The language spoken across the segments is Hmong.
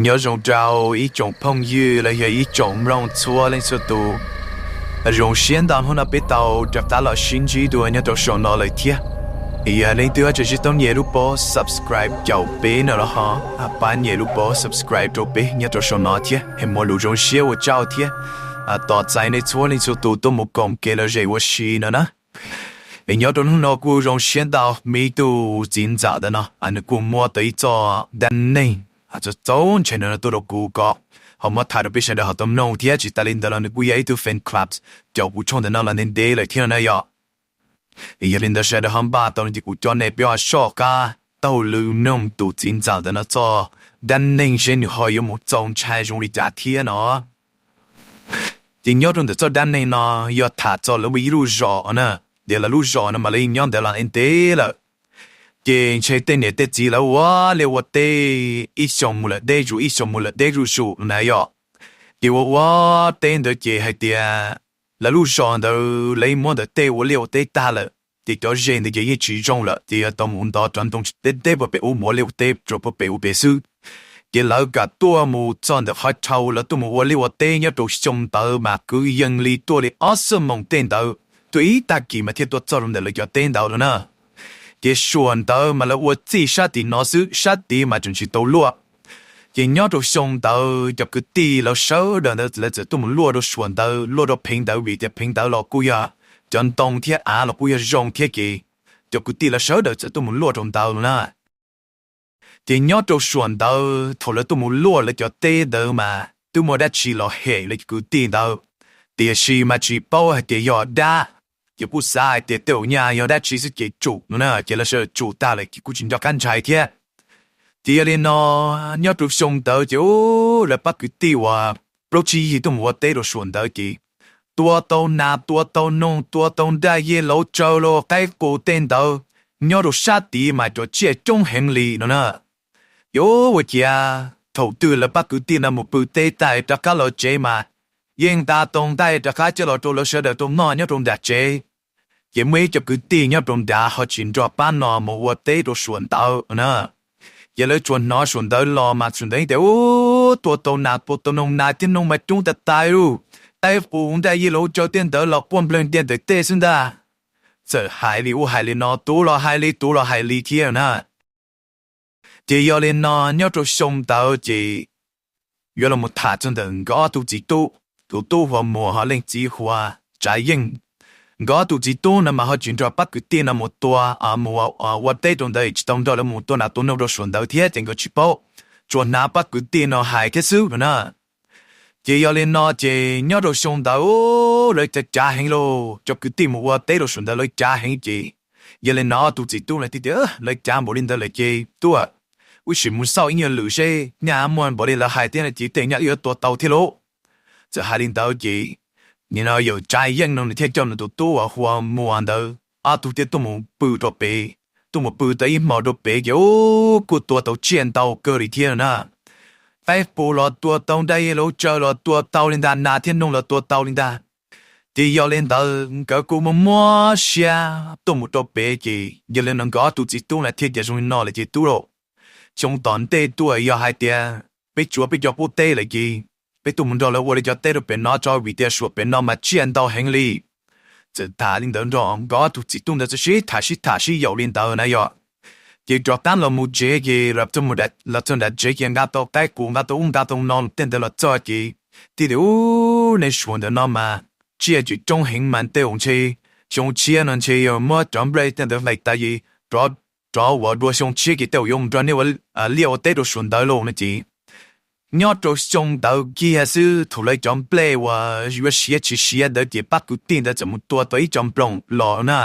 Nyob zoo rau ib tsoom phooj ywg los yog ib tsoom mloog txhua leej txhua tus. Zoo siab ntau hnub no peb tau rov qab los sib ntsib dua nyob rau saum no lawm thiab. Yog leej twg tseem tsis tau nyem lub pob subscribe caum peb no los ho pab nyem lub pob subscribe rau peb nyob rau saum no thiab es muaj lus zoo siab ua tsaug thiab. Tos txais nej txhua leej txhua tus tuaj mus koom kev lom zem ua si no na. Es nyob rau hnub no kuj zoo siab ntau, me ib tug txiv ntxawm ntawm no nws kuj muab tau ib txoj dab neeg txaus txaus ntshai no tuaj rau kuv kom ho muab tham rau peb sawv daws ho tau mloog thiab. Tsis tas li ntawd los nws kuj yog ib tug fan club caum kuv tshooj ntawm no los ntev ntev lawm thiab no na yom. Yog li ntawd sawv daws ho npaj tau no ces kuv coj nej peb ho soj qab taug lw mloog tus txiv ntxawm ntawm no txoj dab neeg seb nws ho yuav mus txaus ntshai zoo li cas thiab no. Ces nyob rau ntawm txoj dab neeg no yog tham txog lawv ib lub zos na. Ces lawv lub zos no mas lawv yeej nyob ntawd los ntev lawm. Ces ntshe tej niam tej txiv lawv ua liaj ua teb ib xyoo mus lawm deb zuj ib xyoo mus lawm deb zuj zus na yom. Ces ua ua teb ntawd ces hais tias lawv lub zos ntawd lawv muab ntawm tej ua liaj ua teb tag lawm ces cov ze ntawd ces yeej tsis zoo lawm ces yuav tau mus ntov rov ntoo tsis teb teb puag pem ub mus ua liaj ua teb rau puag pem ub pem xwb. Ces lawv kam tuaj mus txog ntawm qhov chaw lawv tuaj mus ua liaj ua teb nyob rau xyoo ntawd mas kwv yees li tuaj li ob xuab moos tej ntawd, tuaj ib tag kis mas thiaj tuaj txog rau ntawm lawv cov teb ntawd lawm na. Ces suam ntawd mas lawv ua txij sab tid no xwb, sab tid mas tseem tsis tau luaj. Ces nyob rau xyoo ntawd cov kwv tij lawv sawv daws ntawd lawv txawm tuaj mus luaj rau suam ntawd, luaj rau pheev ntawd vim tias pheev ntawd los kuj yog cov ntoo thiab av los kuj yog zoo thiab ces cov kwv tij lawv sawv daws txawm tuaj mus luaj rau ntawd na. Ces nyob rau suam ntawd thaum lawv tuaj mus luaj lawv cov teb ntawd mas twb muaj dab tsi los hem lawv cov kwv tij ntawd, tiam sis mas tsis paub hais tias yog dab. Ces kuj xav hais tias tej zaum nyaj yog dab tsi xwb ces tsum no na, ces lawv sawv daws tsum tag lawm ces kuj tsis nco qab ntshai thiab. Ces yog li no nyob rau xyoo ntawd ces lawv pab kwv tij uas plaub tsib yig tuaj mus ua teb rau suam ntawd ces tua tau nas, tua tau noog, tua tau nraj yej lauv tsaw los qaib qus tej ntawd nyob rau sab tid mas cov tsiaj coob heev li no na. Ces ua ciav thaum twg lawv pab kwv tij no mus pw teb tag rov qab los tsev mas yeej nta tau ntaj rov qab coj los rau lawv sawv daws tau noj nyob rau nram tsev. Ces muaj ib co kwv tij nyob rau nrad ho tsis nrog pab no mus ua teb rau suam ntawd na. Ces lawv tsuas hnov suam ntawd los mas suam ntawd tias, Ub, tua tau nas tua tau noog, nas thiab noog mas coob tas tas li, qaib qus nraj yej lauv tsaw tej ntawd los quaj npleeg ntia ntawm tej xwb ntag. Txawm hais li ub hais li no, tus los hais li tus los hais li thiab na. Ces yog li no nyob rau xyoo ntawd ces yuav los tham txog ntawm nkawd ob tug txiv tub, tus tub hu ua Muas ho leej txiv hu ua Tsav Yeej. Nkawd ob tug txiv tub no mas ho tsis nrog pab kwv tij no mus tua, mus ua teb rau ntawd, tsis tau nrog lawv mus tua nas tua noog rau suam ntawd thiab ces nkawd tsis paub, tsuas hnav pab kwv tij no hais thiab xwb no na. Ces yog li no ces nyob rau xyoo ntawd lawv cav cav heev lauj, cov kwv tij mus ua teb rau suam ntawd lawv cav heev ces yog li no ob tug txiv tub no thiaj tias, Lawv cav npaum li ntawd lawm ces tuaj, wb sim mus xauj ib nyuag lwm seb nyaj muaj npaum li lawv hais thiab no ces tej nyaj wb yuav tua tau thiab lauj. Txawm hais li ntawd ces nim no yawm Tsav Yeej no nws thiaj coj nws tus tub uas hu ua Muas ntawd ob tug thiaj tuaj mus pw rau pem, tuaj mus pw tau ib hmos rau pem ces ub kuj tua tau tsiaj ntau kawg li thiab na. Qaib qus los tua tau, nraj yej lauv tsaw los tua tau li ntag, nas thiab noog los tua tau li ntag. Ces yog li ntawd nkawd kuj muaj muab siab tuaj mus rau pem ces yog li no nkawd ob tug txiv tub na thiaj tias, Zoo li no lawm ces tub lauj, xyoo tom ntej tuaj yog hais tias peb tsuav peb cov qub teb lawm ces peb tuaj mus nrog lawv ua li cov teb rau pem no tso, vim tias suam pem no mas tsiaj ntau heev li. Txawm tham li ntawd nrog nkawd ob tug txiv tub ntawd txawm sib tham sib tham sib yaum li ntawd na yog, ces rov qab los mus tsev ces los txog nram tsev ces nqa tau qaib qus nqa tau ub nqa tau no tej ntawd los txog ces thiaj tias, Ub, nej suav ntawm no mas tsiaj tseem coob heev mas tej zaum ntshe xyoo tshiab no ntshe yog muab cov nplej tej ntawd hlais tas ces rov ua dua xyoo tshiab ces tej zaum yuav mus nrog nej ua liaj ua teb rau suav ntawd lauj no ces nyob rau xyoo ntawd kiag xwb thaum lawv cov nplej uas yuav siav tsis siav ntawd ces pab kwv tij ntawd txawm mus tua tau ib co nploos los na.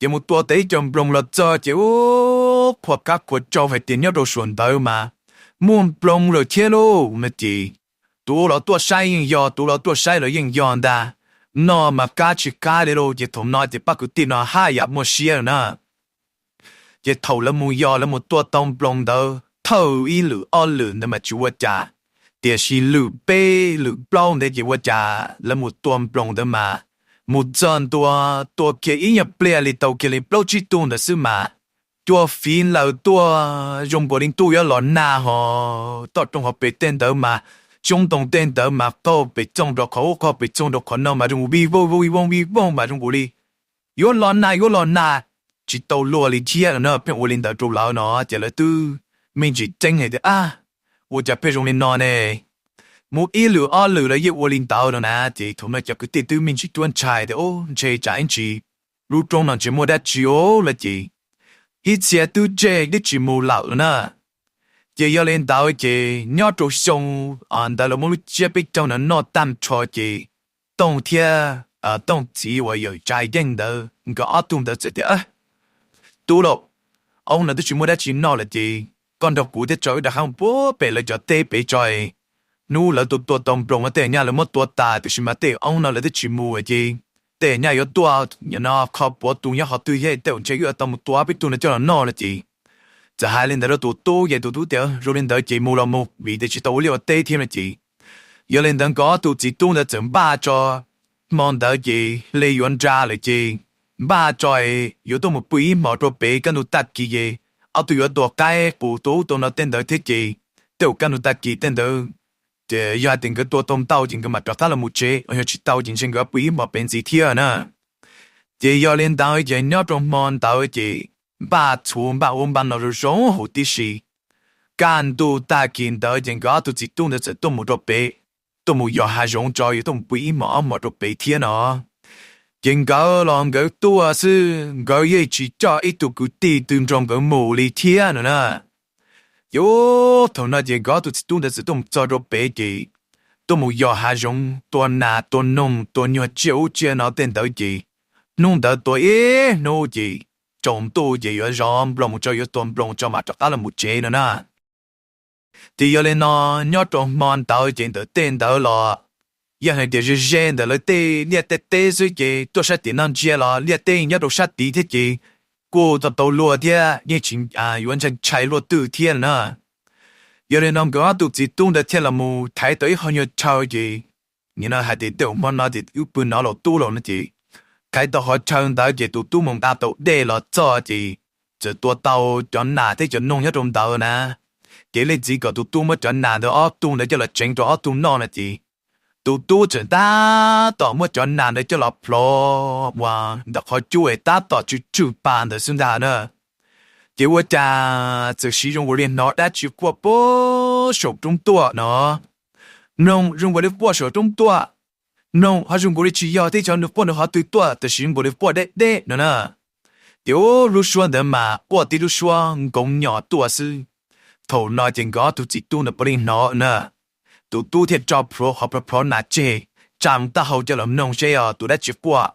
Ces mus tua tau ib co nploos los txog ces ub, qhuas qab qhuas tsau hais tias nyob rau suav ntawd mas muaj nploos lawm thiab lauj no ces tus los tuaj saib yeej yog, tus los tuaj saib los yeej yog ntag. Noj mas qab tsis qab li lauj ces thaum no ces pab kwv tij no haj yam muaj siab lawm na. Ces thaum lawv mus yog lawv mus tua tau nploos ntawd thawj ib lwm ob lwm ntawd mas tsis ua cas, tiam sis lwm peb lwm plaub ntawd ces ua cas lawv mus tua nploos ntawd mas mus txog ntua tua kiag ib nyuag pliag li tau kiag li plaub tsib tug ntawd xwb mas cua fiv laws tuaj zoo nkaus li ntuj yuav los nag hos toj roob hauv pes tej ntawd mas, xyoob ntoo tej ntawd mas qaug pes txoog rau qhov ub qaug pes txoog rau qhov no mas zoo vij vooj vij vooj vij vooj mas zoo nkaus li yuav los nag yuav los nag, tsis tau luag li thiab no. Pheej ua li ntawd rau lawv no ces lawv twb me ntsis txeeb hais tias, ab, ua cas pheej zoo li no ne? Mus ib lwm ob lwm lawv yeej ua li ntawd no na. Ces thaum no cov kwv tij twb me ntsis cuab ntshai tias, ub, ntshe tsam ib ntsis lub roob no ntshe muaj dab tsi os lawm ces ib txhia twb tseg twb tsis mus lawm na. Ces yog li ntawd ces nyob rau xyoo ntawd lawv muab lub tsiab peb caug no noj tag nrho ces Tooj thiab Tooj txiv uas yawm Tsa Yeej ntawd nkawd ob tug ntawd txawm tias, tub lauj, oob no twb tsis muaj dab tsi noj lawm ces koj nrog kuv thiab tso wb rov qab mus puag pem lawv cov teb pem tso. Hnub lawv tua tua tau nploos tej nyaj lawv muab tua tas tiam sis mas tej oob no lawv twb tsis mus ces tej nyaj yuav tuaj no kho puav tus nyob qhov twg thiab tej zaum ntshe wb yuav tau mus tua peb tug no coj los noj no ces txawm hais li ntawd rau tus tub ces tus tub tias zoo li ntawd ces mus los mus vim tias tsis tau ua liaj ua teb thiab no ces yog li ntawd nkawd ob tug txiv tub ntawd txawm npaj tso, hmo ntawd ces hle yuav nra lawm ces npaj tso yuav tuaj mus pw ib hmos rau pem kaj ntug tag kis ces ob tug yuav tua qaib qus tua ub tua no tej ntawd thiab ces tej zaum kaj ntug tag kis tej ntawd ces yog hais tias nkawd tua tau ntau ces nkawd mam rov qab los mus tsev, yog tsis tau ces ntshe nkawd pw ib hmos pem ntxiv thiab na. Ces yog li ntawd ces nyob rau hmo ntawd ces npaj txhuv npaj ub npaj no zoo zoo huv tib si. Kaj ntug tag kis ntawd ces nkawd ob tug txiv tub ntawd txawm tuaj mus rau pem, tuaj mus yos hav zoov tso yuav tuaj mus pw ib hmos ob hmos rau pem thiab no. Ces nkawd los nkawd tuaj xwb nkawd yeej tsis coj ib tug kwv tij twg nrog nkawd mus li thiab no na. Ces thaum no ces nkawd ob tug txiv tub ntawd txawm tuaj mus txog rau pem ces tuaj mus yos hav zoov tua nas tua noog tua nyuag tsiaj ub tsiaj no tej ntawd ces hnub ntawd tua ib hnub ces tsaus ntuj ces yuav zov nploos tso yuav tua nploos tso mam rov qab los mus tsev no na. Ces yog li no nyob rau hmo ntawd ces ntawm tej ntawd los yeej hais tias ze ze ntawm lawv tej liaj tej teb xwb ces tuaj sab tim no ntsia los liaj teb nyob rau sab tid thiab ces kuj tau tau luag thiab yeej tsis yuav ntshai ntshai luaj twg thiab na. Yog li no nkawd ob tug txiv tub ntawd thiaj los mus thaiv tau ib qho nyuag chaw ces nim no hais tias tej zaum hmo no ces wb pw no los tub los no ces thaiv tau qhov chaw ntawd ces tus tub mus nqa tau dej los txog ces txawm tua tau cov nas thiab cov noog nyob rau ntawd na. Ces leej txiv kom tus tub muab cov nas ntawd ob tug ntawd coj los tsev rau ob tug noj no ces tus tub txawm tab tom muab cov nas ntawd coj los plhov uas ntawm qhov cub es tab tom tsw tsw pa ntawd xwb ntag na. Ces ua cas txawm siv zoo nkaus li hnov dab tsi quaj puag saum roob tuaj no. Mloog zoo nkaus li quaj saum roob tuaj, mloog ho zoo nkaus li tsis yog tib co nws quaj nws qhov twg tuaj tiam sis zoo nkaus li quaj deb deb no na. Ces ub lub suab ntawd mas quaj tib lub suab nkoov nyos tuaj xwb. Thaum no ces nkawd ob tug txiv tub ntawd puav leej hnov na. Tus tub thiaj tso plhuav qhov plhuav plhuav nas tseg, tsa taub hau coj los mloog seb yog tus dab tsi quaj.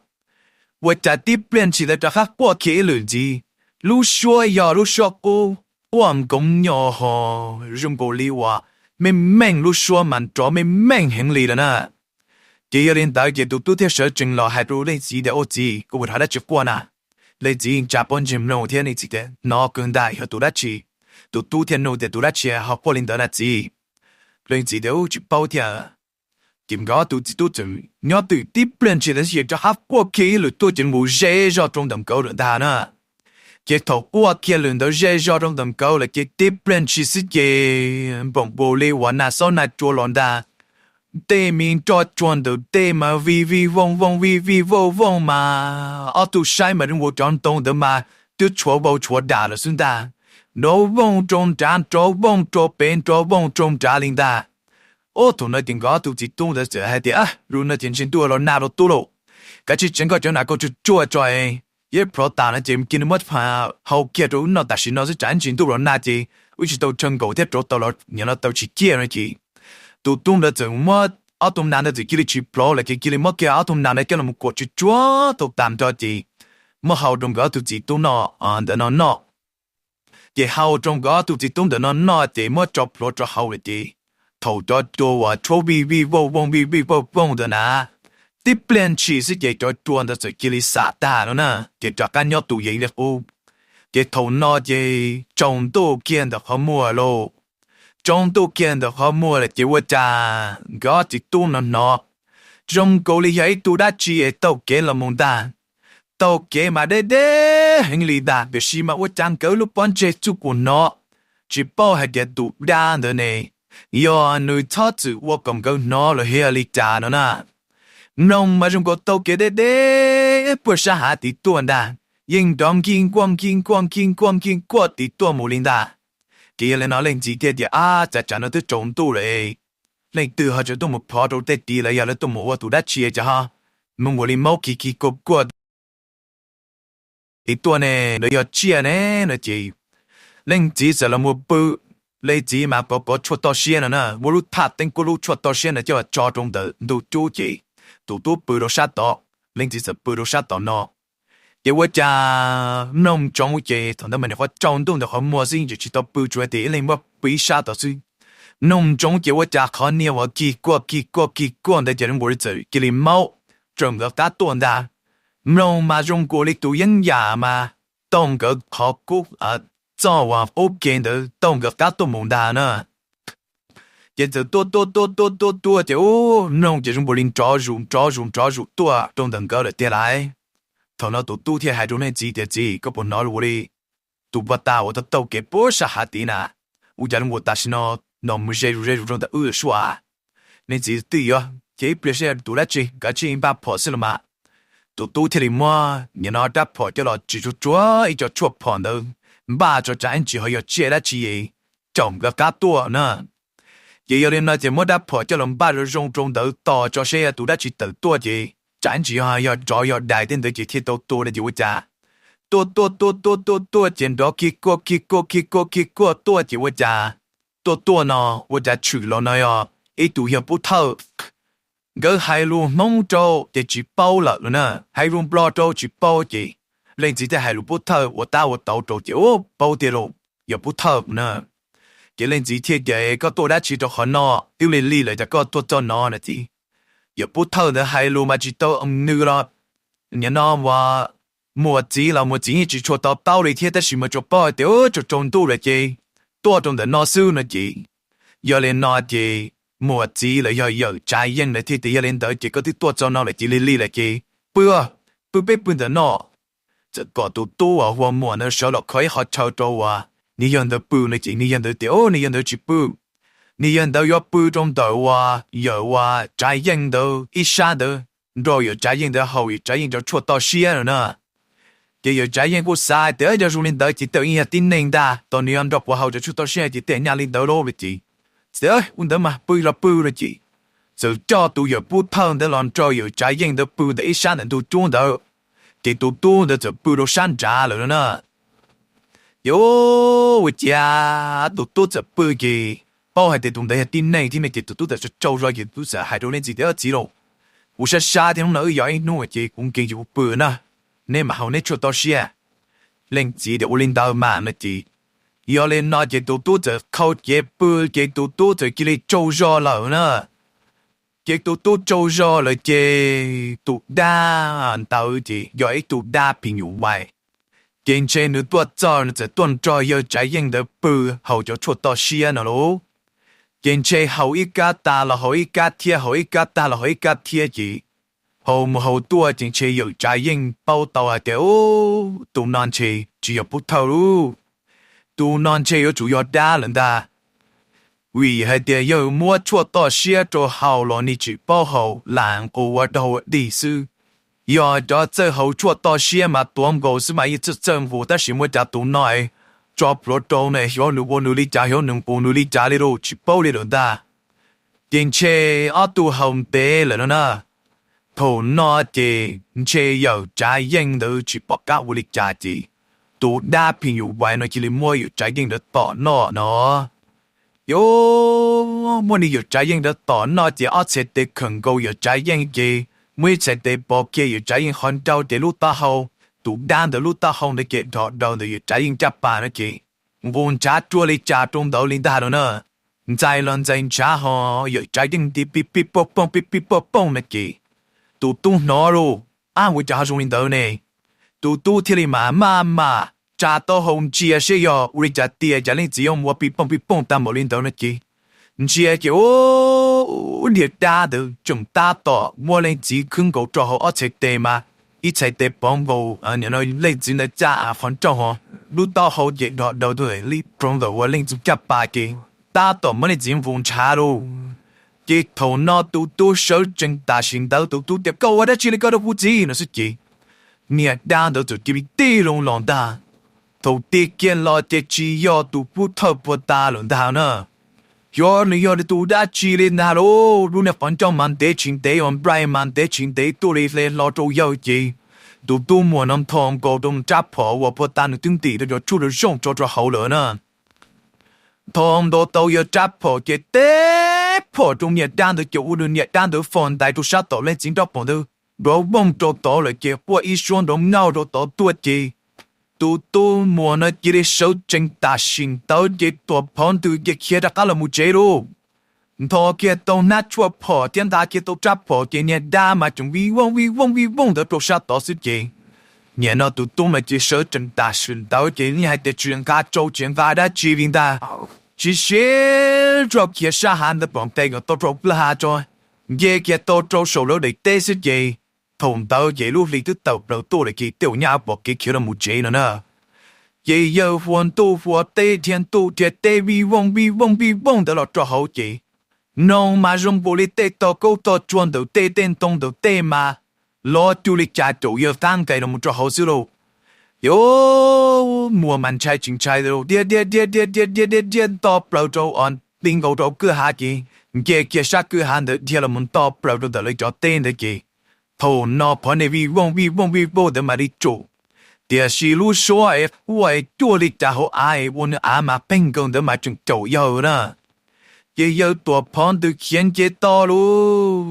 Ua cas tib pliag ntshis ntawd rov qab quaj kiag ib lwm ntxiv. Lub suab yog lub suab qub, quaj nkoov nyos ho zoo nkaus li uas meej meej, lub suab mas nrov meej meej heev li lawm na. Ces yog li ntawd ces tus tub thiaj sawv tsees los hais rau leej txiv tias, ua txiv, koj puas hnov dab tsi quaj na? Leej txiv tsa pob ntseg mloog thiab leej txiv tias, hnov kawg ntag, yog tus dab tsi? Tus tub thiaj nug tias, tus dab tsi ho quaj li ntawd na txiv? Leej txiv tias, ub, tsis paub thiab. Ces nkawd ob tug txiv tub txawm nyob twj ywm tib pliag ntshis ntawd xwb ces rov qab quaj kiag ib lwm tuaj ces nkaus ze zog rau ntawm nkawd lawm ntag na. Ces thaum quaj kiag lwm ntawd ze zog rau ntawm nkawd lawm ces tib pliag ntshis xwb ces npaum nkaus li uas nag xob nag cua los ntag. Tej me nroj tsuag ntawm tej mas vij vij vooj vooj vij vij vooj vooj mas ob tug saib mas zoo nkaus cov ntoo ntawd mas twb tshuav vau tshuav dam lawm xwb ntag. Nrov vooj rau nrad, nrov vooj rau pem, nrov vooj rau nrad li ntag. Ub, thaum no ces nkawd ob tug txiv tub ntawd txawm hais tias, lub no ces ntshe ntuj los nag rau tub lauj, kav tsij tseev koj cov nas koj tsuag tsuag tso, yeb plhov tas no ces cia li muab hau kiag rau wb noj tam sim no xwb tsam ib ntsis ntuj los nag ces wb tsis tau chaw nkaum thiab rauv taws los nim no taws tsis ciaj no ces tus tub ntawd txawm muab ob tug nas ntawd txawm cia li tsis plhov lawm ces cia li muab kiag ob tug nas ntawd coj los kuam tsuag tsuag tau tas nrho ces muab hau rau nkawd ob tug txiv tub noj ntawm no noj. Ces hau rau nkawd ob tug txiv tub ntawm no noj ces muab tso plhuav rau hauv lawm ces thaum cov cua uas tshuab vij vij vooj vooj vij vij vooj vooj ntawd na, tib pliag ntshis xwb ces cov cua ntawd txawm cia li xam tag no na, ces rov qab nyob tus yeev li qub. Ces thaum no ces tsaus ntuj kiag ntawm qhov muag lauj. Tsaus ntuj kiag ntawm qhov muag lawm ces ua cas nkawd ob txiv tub no hnov zoo nkaus li yog ib tug dab tsi es taug kev los mus ntag. taug kev mas deb deb heev li ntag, tiam sis mas ua cas nkawd lub pob ntseg txuj kuj hnov, tsis paub hais tias tus dab ntawd ne yog nws txhob txwm ua kom nkawd hnov los yog li cas no na. Mloog mas zoo nkaus taug kev deb deb puag sab hav tid tuaj ntag, yeej nrov nkig nkuaj nkig nkuaj nkig nkuaj nkig nkuaj tid tuaj mus li ntag. Ces yog li no leej txiv thiaj tias, Ab, cas tsam no twb tsaus ntuj lawm, leej twg ho tseem tuaj mus phov rau tej tid los yog lawv tuaj mus ua tus dab tsi ces ho mus nkaus li maub kig kig kuaj kuaj tid tuaj ne, lawv yog tsiaj ne no ces leej txiv txawm los mus pw. Leej txiv mas kov kov tshuaj toj siab no na, muab lub thaj teeb kuab lub tshuaj toj siab ntawd coj los tso rau ntawm ntug cub ces tus tub pw rau sab tod, leej txiv txawm pw rau sab tom no. Ces ua cas mloog ntsoov ces thaum ntawd mas nyuam qhuav tsaus ntuj ntawm qhov muag xwb, yeej tseem tsis tau pw, tsuas tias ib leeg muab pw ib sab tod xwb. Mloog ntsoov ces ua cas qhov niag uas kig kuaj kig kuaj kig kuaj ntawd ces zoo nkaus li txawm cia li maub raws nkawd qab tuaj ntag. Mloog mas zoo nkaus li tus yeeb yam mas taug nkawd qhov qub, txoj uas qub ke ntawd taug nkawd qab tuaj mus ntag na. Ces txawm tuaj tuaj tuaj tuaj tuaj tuaj ces ub, mloog ces zoo nkaus li nrov zus nrov zus nrov zus tuaj rau ntawm nkawd lawm tiag lauj. Thaum no tus tub thiaj hais rau leej txiv tias, Txiv, koj puas hnov ua li tus npog tas uas taug taug kev puag sab hav tid na, ua cas zoo nkaus tam sim no no mus ze zus ze zus rau ntawm wb lawm sua? Leej txiv, Twb yuav cia ib pliag seb tus dab tsi, kav tsij npaj phom xwb los mas. Tus tub thiaj li muab nim no rab phom coj los tsis tsuag tsuag ib co tshuaj phom ntawd npaj tso tsam ib ntsis ho yog tsiaj dab tsi caum nkawd qab tuaj na. Ces yog li no ces muab rab phom coj los npaj zoo zoo rau ntawd tos tso seb yog tus dab tsi tawm tuaj ces tsam ib ntsis yog tsov yog dais tej ntawd ces thiaj tau tua no ces ua cas tuaj tuaj tuaj tuaj tuaj tuaj ces nrov kig kuaj kig kuaj kig kuaj kig kuaj tuaj ces ua cas tuaj tuaj no ua cas tshwm los no yog ib tug yawg pub thawj. Nkawd hais lus Hmoob rau ces tsis paub lawm na, hais lus Nplog rau tsis paub ces leej txiv thiaj hais lus pub thawj ua tab ua tauv rau ces ub paub tiag lauj, yawg pub thawj na. Ces leej txiv thiaj tias, Koj tuaj dab tsi rau qhov no? Twb lig lig lawm cas koj tuaj txog no no ces yawg pub thawj ntawd hais lus mas tsis tau nws los nim no uas muam txiv los muam txiv yeej tsis tshua tau taub li thiab tab sis mas tsuas paub hais tias tsaus tsaus ntuj lawm ces tuaj rau ntawm no xwb no ces yog li no ces muam txiv los yog yawm Tsav Yeej lawv thiaj tias, Yog li ntawd ces koj twb tuaj txog no lawm ces lig lig lawm ces pw, pw peb pw ntawm no. Txawm kom tus tub uas hu ua muam ntawd sawv los kho ib qho chaw rau uas niag yawg ntawd pw no ces niag yawg ntawd tias, Niag yawg ntawd tsis pw, niag yawg ntawd yuav pw rau ntawm uas yawm uas Tsav Yeej ntawd ib sab ntawd nrog yawm Tsav Yeej ntawd haus yawm Tsav Yeej cov tshuaj toj siab no na. Ces yawm Tsav Yeej kuj xav tias yog zoo li ntawd ces tej zaum yeej yog tib neeg ntag, tos nws yuav nrog puav haus cov tshuaj toj siab ces tej zaum nyaj li ntawd lauj no ces txawm ua ntawd mas pw los pw no ces txawm coj tus yawm pub thawj ntawd los nrog yawm Tsav Yeej ntawd pw ntawm ib sab ntawm ntug cub ntawd. Ces tus tub ntawd txawm pw rau sab nrad lawm no na. Ces ua ciav tus tub txawm pw ces paub hais tias tus ntawd yog tib neeg thiab no ces tus tub txawm tsaug zog ces tus tub txawm hais rau leej txiv tias, Txiv lauj, kuv sab sab thiab hnub no wb yos ib hnub ces kuv nkees ces kuv pw na, neb mam haus neb tshuaj toj siab. Leej txiv tias, Ua li ntawd mas no ces yog li no ces tus tub txawm khau cev pw ces tus tub txawm cia li tsaug zog lawm na. Ces tus tub tsaug zog lawm ces tus dab ntawd ces yog ib tug dab phim nyuj vais. Ces ntshe nws tuaj txog nws txawm tuaj nrog yawg Tsav Yeej ntawd pw haus cov tshuaj toj siab no lauj. Ces ntshe haus ib kab tas los haus ib kab thiab, haus ib kab tas los haus ib kab thiab ces haus mus haus tuaj ces ntshe yawm Tsav Yeej paub tau hais tias, Ub, tus no ntshe tsis yog pub thawj lauj, tus no ntshe yuav tsum yog dab lawm ntag. Vim hais tias yawg muab tshuaj toj siab rau haus los nws tsis paub haus, lam nqus ua daug ua dig xwb. Yog cov txawj haus tshuaj toj siab mas tuav nkaus xwb mas yeej txawj txawj nqus, tab sis muaj cas tus no es tso plhuav rau ne, xyov nws ua nws li cas, xyov nws nqus nws li cas li lauj, tsis paub li lawm ntag. Ces ntshe ob tug haus ntev lawm no na. Thaum no ces ntshe yawm Tsav Yeej ntawd tsis pom qab ua li cas ces tus dab phim nyuj vais no cia li muab yawm Tsav Yeej ntawd tom noj no. Ces muab nws yawm Tsav Yeej ntawd tom noj ces ob txhais tes khawm nkaus yawm Tsav Yeej ces muaj ib txhais tes pov kiag yawm Tsav Yeej qhov nraug ces lub taub hau, tus dab ntawd lub taub hau ntawd ces dhos daws ntawm yawm Tsav Yeej caj pas no ces nqus ntshav ruaj li cas rau ntawd li ntag no na. Ntxais los ntxais ntshav ho yawm Tsav Yeej nti pij pij poj pooj pij pij poj pooj no ces tus tub hnov lauj, ab, ua cas ho zoo li ntawd ne? Tus tub thiaj li mam maj mam tsa taub hau ntsia seb yog ua li cas tiag, cas leej txiv yuav mus ua pij pooj pij pooj tag npaum li ntawd no ces ntsia ces ub, niag dab ntawd tseem tab tom muab leej txiv khwb nkaus rau hauv ob txhais tes mas ib txhais tes pov nkaus, leej txiv ntawd caj av qhov rooj ho, lub taub hau ces dog daws tuaj li rau ntawm uas leej txiv caj pas ces tab tom muab leej txiv nqus ntshav lauj. Ces thaum no tus tub sawv tsees tam sim ntawd tus tub tias, koj ua dab tsi li ko rau kuv txiv no xwb ces niag dab ntawd txawm cia li tig loo los ntag. Thaum tig kiag los ces tsis yog tus pub thawj puag ta lawm ntag na. Xyov nws yog tus dab tsi li ntag lauj, lub niag qhov ncauj mas ntev tsis ntev uas nplaig mas ntev tsis ntev tuaj li hle hlo rau yawg ces tus tub muag no ntho nkaus rau rab phom uas puag ta nws twb ntim rau cov tsuj rau zooj tso rau hauv lawm na. Ntho nto tau yawg rab phom ces teb phom rau niag dab ntawd ces ua rau niag dab ntawd fo ntais rau sab tom leej txiv nraub qaum ntawd nrov vooj rau tod lawm ces quaj ib suab nrov nkauj rau tod tuaj ces tus tub muag no cia li sawv tsees tam sim ntawd ces tuam phov ntws ces khiav rov qab los mus tsev lauj. Ntho kiag tau hnab tshuaj phom thiab nta kiag tau rab phom ces niag dab mas tseem vij vooj vij vooj vij vooj ntawd rau sab tod xwb ces nim no tus tub mas cia li sawv tsees tam sim ntawd ces yeej hais tias tsis nqa tsau tsis nqa dab tsi li ntag, sim siv zog khiav sab hav ntawd pom nqes kom tau rau kwj ha tso, nce kiag tau rau saum lawv daim teb xwb ces thaum ntawd ces lub hli twb tawm plaws tuaj lawm ces tej uas nyab pom kev khiav los mus tsev no na. Ces yawg hua ntuj hua teb dhia ntuj dhia teb vij vooj vij vooj vij vooj ntawd los rau hauv ces noog mas zoo nkaus li tej tog kaub tog tsua ntawm tej tej ntoo ntawm tej mas lov cuj li cas caum yawg qab nqes los mus rau hauv xwb lauj. Ces muag mas ntshai tsis ntshai dhia dhia dhia dhia dhia dhia dhia dhia nto plaws rau os ti nkaus rau kwj ha ces nce kiag sab kwj ha ntawd dhia los mus nto plaws rau ntawm lawv cov teb ntawd ces thaum no phov ntws vij vooj vij vooj vij vooj ntawd mam li tsum. Tiam sis lub suab es quaj es cuaj li cas hauv av es ua nws av mas pheej nkaus ntawd mas tseem caum yawg na. Ces yawg tuam phov ntws khiav nce toj lawm,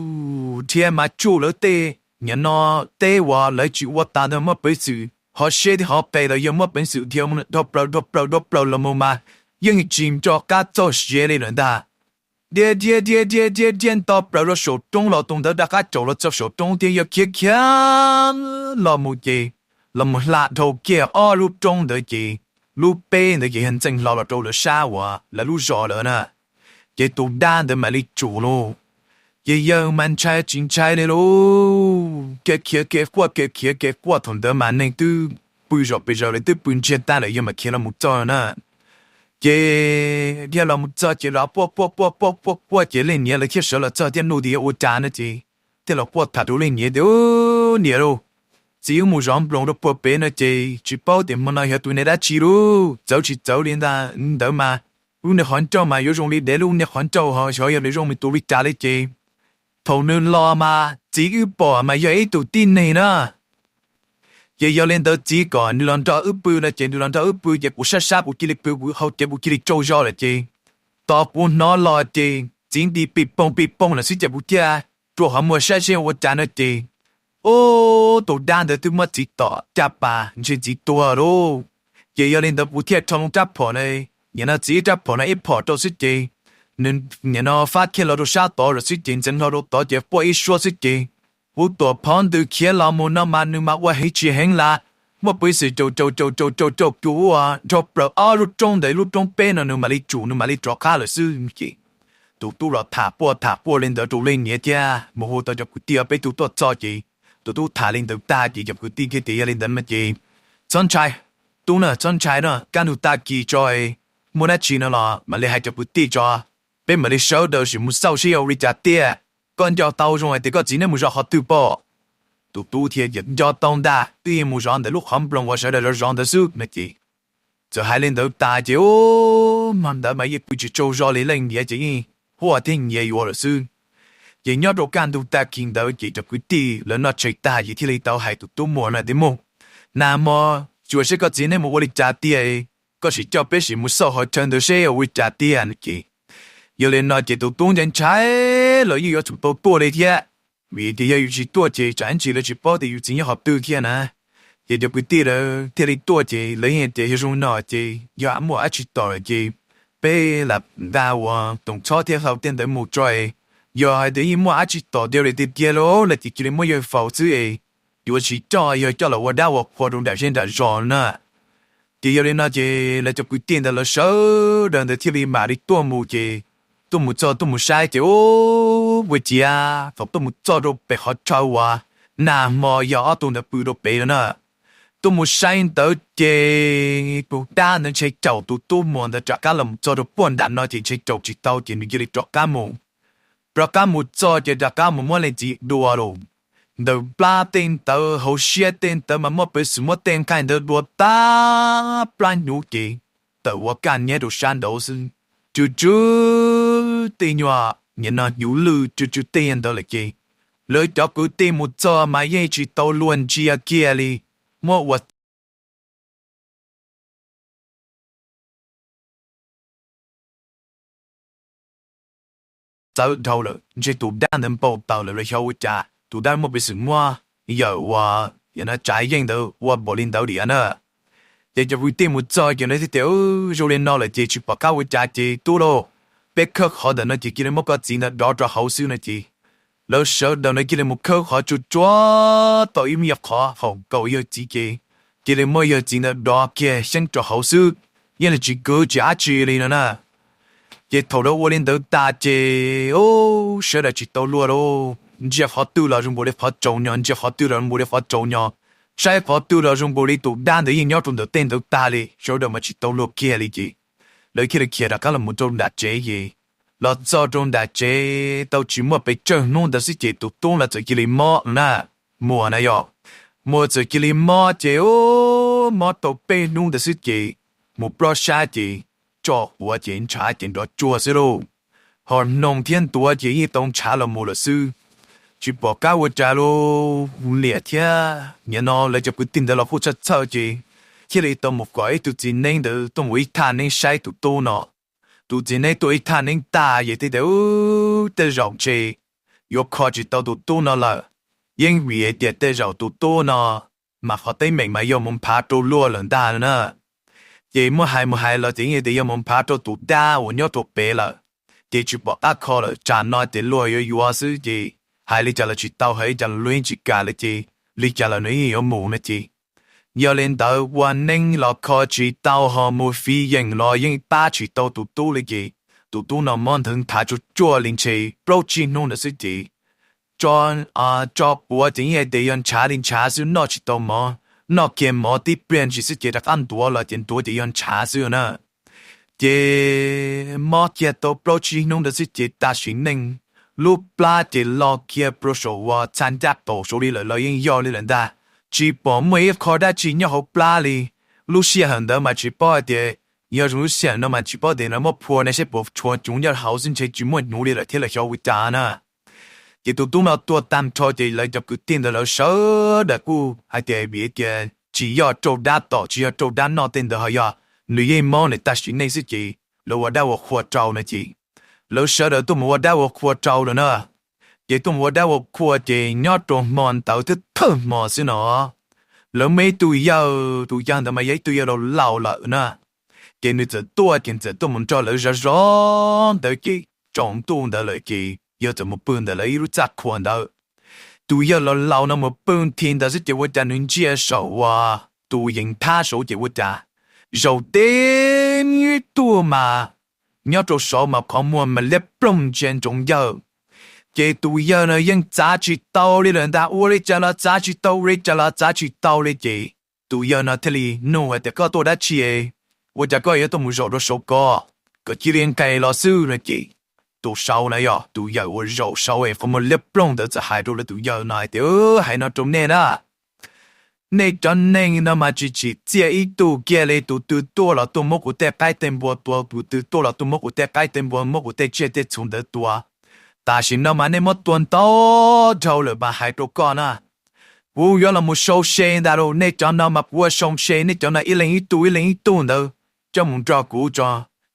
dhia mas tsuj lawv tej nim no teb uas lawv tsis ua tas ntawd muaj peev xwm ho seb thiab ho qes los yawg muaj peev xwm dhia dhau plaws dhau plaws dhau plaws los mus mas yeej tsis nco qab txog siav li lawm ntag. Dhia dhia dhia dhia dhia dhia nto plaws rau saum roob los tus ntawd rov qab caum los txog saum roob thiab yawg khiav khiav los mus ces los mus hla dhau kiag ob lub roob ntawd ces lub peb ntawd ces yog ntxeev hlo los rau lawv sab uas lawv lub zos lawm na. Ces tus dab ntawd mam li tsum lauj. Ces yawg mas ntshai tsis ntshai li lauj, khiav khiav khiav quaj khiav khiav khiav quaj thaum ntawd mas neeg twb pw zom pes zaws lawv twb pw ntsiag tag lawm yawg mam khiav los mus txog na. Ces dhia los mus txog ces los quaj quaj quaj quaj quaj quaj ces leej niam lawv thiaj sawv los txog thiaj nug tias yog ua cas no ces thiaj los quaj tham rau leej niam tias, niam lauj, txiv wb mus zov nploos rau puag pem no ces tsis paub tias hmo no yog tus niag dab tsi lauj, txawv tsis txawv li ntag ntawd mas lub niag qhov ncauj mas yuav zoo li dev lub niag qhov ncauj ho xyov yog li zoo li tus li cas li ces thaum nws los mas txiv wb pom mas yog ib tug tib neeg na. Ces yog li ntawd txiv kom nws los nrog wb pw no ces nws los nrog wb pw ces kuv sab sab kuv cia li pw kuv hau cev kuv cia li tsaug zog lawm ces tos kuv hnov los ces txiv nti pij poog pij poog lawm xwb ces kuv thiaj rua qhov muag saib seb ua cas no ces ub, tus dab ntawd twb muab txiv tom caj pas ntshe txiv tuag lauj. Ces yog li ntawd kuv thiaj rho loo rab phom na, nim no txiv rab phom no ib phom rau xwb ces nws nim no fab kiag los rau sab tod lawm xwb ces ntxeev hlo rau tod ces quaj ib suab xwb ces kuv tuam phov ntws khiav los mus no mas nws mas ua heev tsis heev las, muaj peev xwm caum caum caum caum caum caum kuv ua dhau plaws ob lub roob ntawd lub roob peb no nws mam li tsum nws mam li rov qab lawm xwb ces tus tub los tham quaj tham quaj li ntawd rau leej niam thiab mus hu tau cov kwv tij peb tug tuaj txog ces tus tub tham li ntawd tag ces cov kwv tij thiaj tias yog li ntawd mas ces txhob ntshai, tub na txhob ntshai no kaj ntug tag kis tso, muaj dab tsi no los mam li hais cov kwv tij tso, peb mam li sawv daws sim mus xauj seb yog ua li cas tiag. Koj nco tau zoo hais tias koj txiv neb mus zov qhov twg pob? Tus tub thiaj tias nco tau ntag, twb yeej mus zov ntawm lub qhov nploos uas sawv daws zov zov ntawd xwb no ces txawm hais li ntawd tas ces ub, hmo ntawd mas yeej pw tsis tsaug zog li leej niam ces yeej quaj thiab nyiav yuav lawm xwb. Ces nyob rau kaj ntug tag kis ntawd ces cov kwv tij lawv noj tshais tag ces thiaj li tau hais tus tub muag no tias muag, nag hmo xyuas seb koj txiv neb mus ua li cas tiag, koj sim coj peb sim mus xauj qhov chaw ntawd seb ua li cas tiag no ces yog li no ces tus tub ntshai ntshai los yeej yuav tsum tau tuaj li thiab, vim tias yog yus tsis tuaj ces tsam ib ntsis lawv tsis paub tias yus txiv nyob qhov twg thiab na. Ces cov kwv tij lawv thiaj li tuaj ces lawv yeej tias yog zoo no ces yog muaj dab tsi tom lawm ces peb lam nqa uas toom txhob thiab hlau tej ntawd mus tso, yog hais tias yeej muaj dab tsi tom tiag li tiag tiag los lawv ces cia li muab yawg faus xwb es yuav tsis coj yawg coj los ua dab ua qhua rau nram zej nram zos na. Ces yog li no ces lawv cov kwv tij ntawd lawv sawv daws ntawd thiaj li mam li tuaj mus ces tuaj mus txog tuaj mus saib ces ub, ua ciav thaum tuaj mus txog rau pem qhov chaw uas nag hmo yog ob tug ntawd pw rau pem no na. Tuaj mus saib ntawd ces tus dab ntawd ntshe caum tus tub muag ntawd rov qab los txog rau puag nram no ces ntshe caum tsis tau ces nws cia li rov qab mus. Rov qab mus txog ces rov qab mus muab leej txiv dua los. Ntawm plab tej ntawd hauv siab tej ntawd mas muab peev xwm muab tej nqaij ntawd dua tag plab hnyuv ces tawm ua kaj nyab rau sab nraud xwb. Tsw tsw tej nyuag nim no hnyuv lwj tsw tsw tej ntawd lawm ces lawv cov kwv tij mus txog mas yeej tsis tau luag ntsia kiag li, muab ua txawv dhau lawm, ntshe tus dab ntawd npau taws lawm los xyov ua cas tus dab muaj peev xwm muab yawm uas tsav yeej ntawd ua npaum li ntawd diam na. Ces cov kwv tij mus txog ces lawv thiaj tias, Zoo li no lawm ces tsis pom qab ua cas ces tub lauj, peb khawb qhov ntawm no ces cia li muab koj txiv ntawd dov rau hauv xwb no ces lawv sawv daws na cia li mus khawb qhov tsuag tsuag tau ib me qhov haum nkaus yawg txiv ces cia li muab yawg txiv ntawd dov kiag xyeeb rau hauv xwb, yeej li tsis kwv tsis dab tsi li no na. Ces thaum lawv ua li ntawd tas ces sawv daws tsis tau luag lauj, ntsia qhov twg los zoo npaum li qhov tsaus nyo, ntsia qhov twg los zoo npaum li qhov tsaus nyo, saib qhov twg los zoo npaum li tus dab ntawd yeej nyob rau ntawm tej ntawd tag li, sawv daws mas tsis tau luag kiag li ces lawv thiaj li khiav rov qab los mus rau nram tsev ces los txog rau nram tsev tau tsis muaj pes tsawg hnub ntawd xwb ces tus tub no txawm cia li mob na. Muag na yog, Muag txawm cia li mob ces mob tau peb hnub ntawd xwb ces mus plob sab ces tso quav ces ntshav ces nrov tsuag xwb lauj. Ho hnoos thiab ntuav ces yeej tau ntshav los mus lawm xwb. Tsis pom qab ua cas lauj, liam thiab nim no lawv cov kwv tij ntawd los kuj txhawj txhawj ces thiaj li tau mus kom ib tug txiv neeb ntawd tuaj mus ib thaj neeb saib tus tub no. Tus txiv neeb tuaj ib thaj neeb tag ces thiaj tias, Tej zaum ntshe yuav kho tsis tau tus tub no lawm, yeej vim hais tias tej zaum tus tub no mas qhov teeb meem mas yog mus nphav rau luag lawm ntag na. Ces muab hais mus hais los ces yeej tias yog mus nphav rau tus dab uas nyob rau pem lawm, ces tsis pom qab kho lawm, tsam no ces luag yuav yuav xwb ces hais li cas los tsis tau, hais li cas los luag yeej tsis kam lawm ces li cas los nws yeej yuav mus no ces yog li ntawd ua neeb los kho tsis tau ho mus fiv yeem los yeej pab tsis tau tus tub li ces tus tub no mob nthwv nthav tsuag tsuag li ntshe plaub tsib hnub ntawd xwb ces tso, tso quav ces yeej hais tias yog ntshav li ntshav xwb, noj tsis tau mov, noj kiag mov tib pliag ntsis xwb ces rov qab ntuav los ces ntuav ces yog ntshav xwb na. Ces mob kiag tau plaub tsib hnub ntawd xwb ces tam sim neej lub plab ces lo kiag rau saum uas txha ncaj qaum saud li lawm los yeej yog li lawm ntag. Tsis pom muaj ib qho dab tsi nyob hauv plab li. Lub sij hawm ntawd mas tsis paub hais tias, yog zoo lub sij hawm no mas tsis paub tias lawv muab phua ne saib puas tshuav cov nyob hauv xwb ntshe tsis muaj hnyuv li lawm thiab los xyov ua cas na. Ces tus tub no tuag tag nrho ces lawv cov kwv tij ntawd lawv sawv daws kuj hais tias vim tias tsis yog raug dab tom tsis yog raug dab noj tej ntawd ho yog nws yeej mob nws tam sim neej xwb ces lawv ua dab ua qhua rau no ces lawv sawv daws tuaj mus ua dab ua qhua rau lawm na. Ces tuaj mus ua dab ua qhua ces nyob rau hmo ntawd twb thawj hmo xwb no lawv muaj ib tug yawg, tus yawg ntawd mas yog ib tug yawg laus laus lawm na. Ces nws txawm tuaj ces txawm tuaj mus nrog lawv zov zov ntawd ces tsaus ntuj ntawd lawm ces yawg txawm mus pw ntawm lawv ib lub txaj qhua ntawd. Tus yawg laus laus no mus pw nthi ntawd xwb ces ua cas nws ntsia saum uas tus yees thab saud ces ua cas zaum tib tug mas nyob rau saud mas qhov muag mas liab ploog ntsia ntsoov yawg. Ces tus yawg no yeej txav tsis tau li lawm ntag, ua li cas los txav tsis tau, ua li cas los txav tsis tau li ces tus yawg no thiaj li nug hais tias, Koj tuaj dab tsi? Ua cas koj yuav tuaj mus zaum rau saud ko? Koj cia li nqes los xwb no ces tus saud na yog tus yawg uas zaum saud es qhov muag liab ploog ntawd txawm hais rau lawv tus yawg no hais tias, Hais no rau nej na, nej cov neeg no mas tsis tsim txiaj ib tug kiag li, tus twg tuaj los tuaj muab kuv tej qaib tej npua tua, tus twg tuaj los tuaj muab kuv tej qaib tej npua, muab kuv tej tsiaj tej txhu ntawd tua. Tam sim no mas nej muab tua ntau dhau lawm mas hais rau koj na, kuv yuav los mus sau se ntag lauj. Nej cov no mas kuv ua sau se, nej cov no ib leeg ib tug ib leeg ib tug ntawd coj mus nrog kuv tso,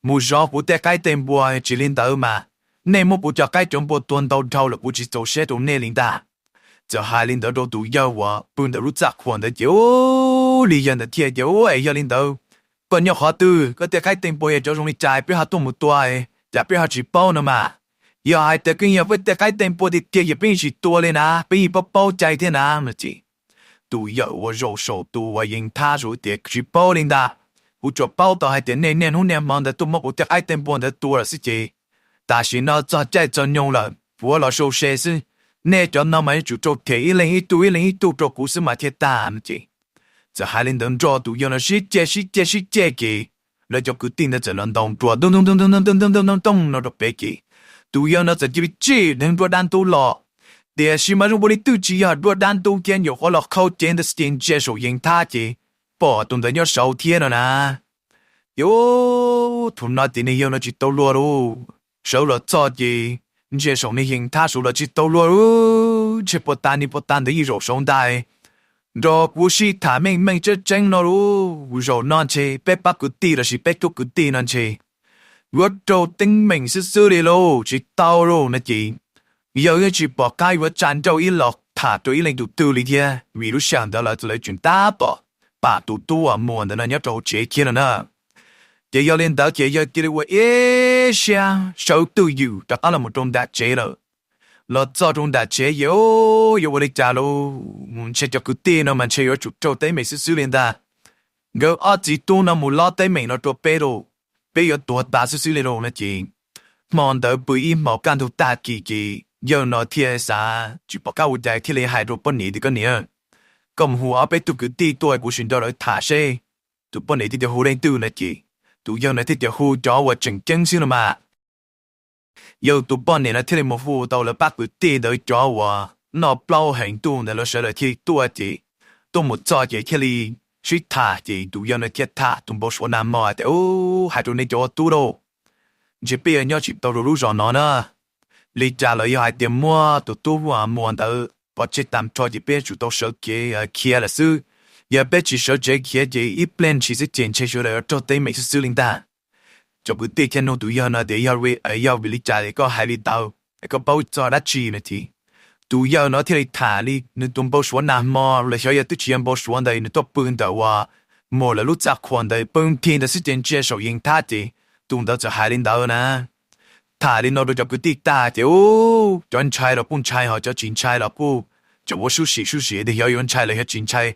mus zov kuv tej qaib tej npua, tsis li ntawd mas nej muab kuv cov qaib cov npua tua ntau dhau lawm kuv tsis txaus siab rau nej li ntag. Txawm hais li ntawd rau tus yawg uas pw ntawm lub txaj qhua ntawd ces ua li yawg ntawd thiaj tias, Ua es yog li ntawd, koj nyob qhov twg? Koj tej qaib tej npua yog cov zoo li cas peb ho tuaj mus tua, cas peb ho tsis paub no mas? Yog hais tias koj yog peb tej qaib tej npua tiag tiag ces peb yeej tsis tua li na, peb yeej paub paub cai thiab na no ces tus yawg uas zaum saum tus uas yees thab saud tias, Tsis paub li ntag, kuv tsuas paub tau hais tias nej niaj hnub niaj hmo ntawd tuaj muab kuv tej qaib tej npua ntawd tua lawm xwb ces tam sim no txog caij txog nyoog lawm, kuv los sau se xwb. Nej cov no mas yuav tsum raug them ib leeg ib tug ib leeg ib tug rau kuv xwb mas thiaj tag no ces txawm hais li ntawd nrog tus yawg no sib ceg sib ceg sib ceg ces lawv cov kwv tij ntawd txawm los ntaus nruas tooj tooj tooj tooj no rau pem ces tus yawg no txawm cia li tsim dheev dua dab ntub los. Tiam sis mas zoo ua li twj tsis yog dua dab ntub thiab nyuam qhuav los qhau cev ntawd xwb ces ntsia saum yees thab ces pom tus ntawd nyob saud thiab no na. Ces thaum no ces niag yawg no tsis tau luag lauj, sawv los txog ces ntsia saum niag yees thab saud los tsis tau luag lauj, ntshe puas tas niag puas tas ntawd yeej zaum saud ntag. Nrog kuv sib tham meej meej tseeb tseeb no lauj, zaum no ntshe peb pab kwv tij lossis peb tub kwv tij no ntshe yuav raug teeb meem xwb xwb li lauj, tsis tau lauj no ces yawg yeej tsis pom qab yuav tsa nrauj ib los tham rau ib leeg tus twg li thiab vim lub sij hawm ntawd lawv txawm lawv tseem tab tom pam tus tub uas muag ntawd no nyob rau hauv tsev thiab no na. Ces yog li ntawd ces yawg cia li ua ib siab sawv twj ywm rov qab los mus rau nram tsev lawm. Los txog rau nram tsev ces yuav ua li cas lauj, ntshe cov kwv tij no mas ntshe yuav tsum raug teeb meem xwb xwb li ntag. Nkawd ob txiv tub no mus lob teeb meem no rau peb lauj, peb yuav tuag tas xwb xwb li lauj no ces hmo ntawd pw ib hmos kaj ntug tag kis ces yawg no thiaj xav tsis pom qab ua cas thiaj li hais rau poj niam tias koj niam, koj mus hu ob peb tug kwv tij tuaj kuv sim nrog lawv tham seb. Tus poj niam thiaj tias hu leej twg no ces tus yawg no thiaj tias hu cov uas tseem ceeb xwb no mas. Yawg tus poj niam no thiaj li mus hu tau lawv pab kwv tij ntawd cov uas noj plaub heev ntuj ntawd lawv sawv daws thiaj li tuaj ces tuaj mus txog ces thiaj li sib tham ces tus yawg no thiaj tham tus npau suav nag hmo tias, Ub, hais rau nej cov ua tub lauj, ntshe peb yuav nyob tsis tau rau lub zos no na. Li cas los yog hais tias muab tus tub muag ntawd pov tseg tag nrho ces peb yuav tsum tau sawv kev khiav lawm xwb. Yog peb tsis sawv tsev khiav ces ib pliag ntshis xwb ces ntshe sawv daws yuav raug teeb meem xwb xwb li ntag. Cov kwv tij thiaj nug tus yawg no tias, Yog vim li cas es koj hais li ntawd? Es koj paub txog dab tsi no ces tus yawg no thiaj li tham li nws tus npau suav nag hmo los xyov yog twb tsis yog npau suav ntawd nws tuaj pw ntawm uas muag lawv lub txaj qhua ntawd pw nthi ntawd xwb ces ntsia saum yees thab ces tus ntawd txawm hais li ntawd na. Tham li no rau cov kwv tij tag ces ub, cov ntshai los kuj ntshai ho cov tsis ntshai los kuj tseem ua sub sim sub sim tias xyov yuav ntshai los xyov tsis ntshai,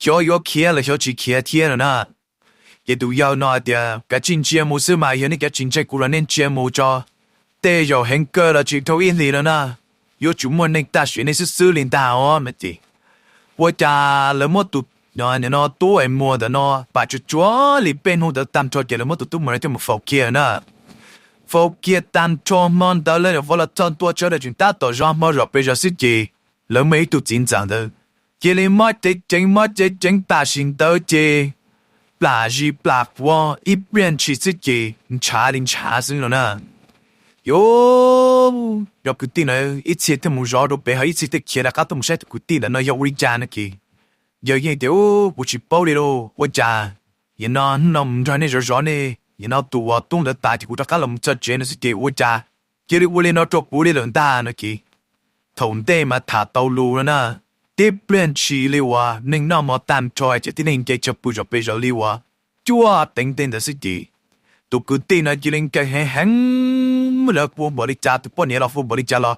xyov yuav khiav los xyov tsis khiav thiab no na. Ces tus yawg no hais tias, Kav tsij ntsia mus xwb mas, yog nej kav tsij ntsia kuv los nej ntsia mus tso, tej zaum heev kawg los tsis dhau ib hlis no na, yuav tsum muaj neeg tag sim neej xwb xwb li ntag os no ces ua cas lawv muab tus no tub es muag ntawm no pam tsuag tsuag li peb hnub ntawd tag nrho ces lawv muab tus tub muag no coj mus faus kiag na. Faus kiag tag nrho hmo ntawd lawv nyuam qhuav los txog ntua tsav daws tseem tab tom zov hmo zom pes zog xwb ces lawv muaj ib tug txiv ntxawm ntawd cia li mob cev ceev mob cev ceev tam sim ntawd ces plam zis plam quav ib pliag ntshis xwb ces ntshav li ntshav xwb no na. Ces cov kwv tij na ib txhia thiaj mus zov rau pem ho ib txhia thiaj khiav rov qab tuaj mus saib tus kwv tij ntawd no yog ua li cas no ces yawg yeej tias, Kuv tsis paub li lauj, ua cas nim no hnub no mus nrog nej zov zov nej nim no tus uas tub ntawd tas ces kuv rov qab los mus txog tsev no xwb ces ua cas cia li ua li no rau kuv li lawm ntag no ces thaum ntej mas tham tau lus no na, tib pliag ntshis li uas neeg noj mov tag nrho ces tib neeg nce tsawg pw zom pes zom li uas cuaj teev tej ntawd xwb ces tus kwv tij no cia li nkees heev heev, lawv hu npaum li cas tus poj niam los hu npaum li cas los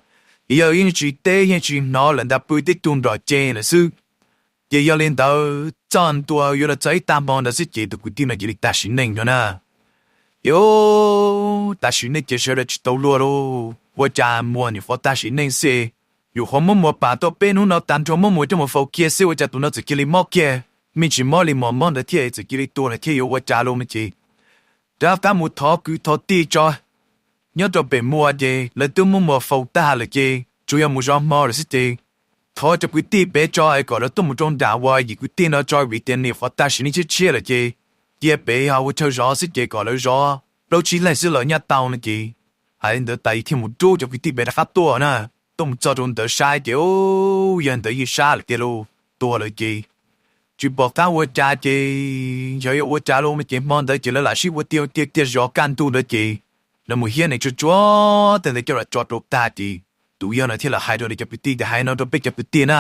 yawg yeej tsis teb yeej tsis hnov lawm ntag, pw tib tug nrom ces lawm xwb. Ces yog li ntawd txog ntua yuav los txog ib tag hmo ntawd xwb ces tus kwv tij no cia li tag sim neej no na. Ces tag sim neej ces sawv daws tsis tau luag lauj, ua cas muag nyuam qhuav tag sim neej xwb, nyuam qhuav muab muag pam tau peb hnub no tag nrho muab muag coj mus faus kiag xwb ua cas tus no txawm cia li mob kiag, me ntsis mob li mos mob ntawd thiab txawm cia li tuag lawm thiab yuav ua cas lauj no ces rov qab mus thov kwv thov tij tso. Nyob rau pem muag ces lawv twb muab muag faus tag lawm ces tsuas yog mus zov hmo lawm xwb ces thov cov kwv tij pem tso es kom lawv tuaj mus rau nram uas yim kwv tij no tso vim tias nyuam qhuav tag sim neej tshiab tshiab lawm ces cia pem ho ua chaw zov xwb ces kom lawv zov plaub tsib leeg xwb los nyaj tau no ces hais li ntawd tas thiaj mus rub cov kwv tij pem rov qab tuaj na. Tuaj mus txog rau ntawd saib ces yawg ntawd yeej sab lawm tiag lauj, tuag lawm ces tsis pom qab ua cas ces xyov yuav ua cas lauj no ces hmo ntawd ces lawv lam sib ua tiag tiag tiag zov kaj ntug ntawd ces lawv mus hiab nees tsuag tsuag tej ntawd coj los tso rau tag ces tus yawg no thiaj los hais rau cov kwv tij tias, Hais no rau peb cov kwv tij na,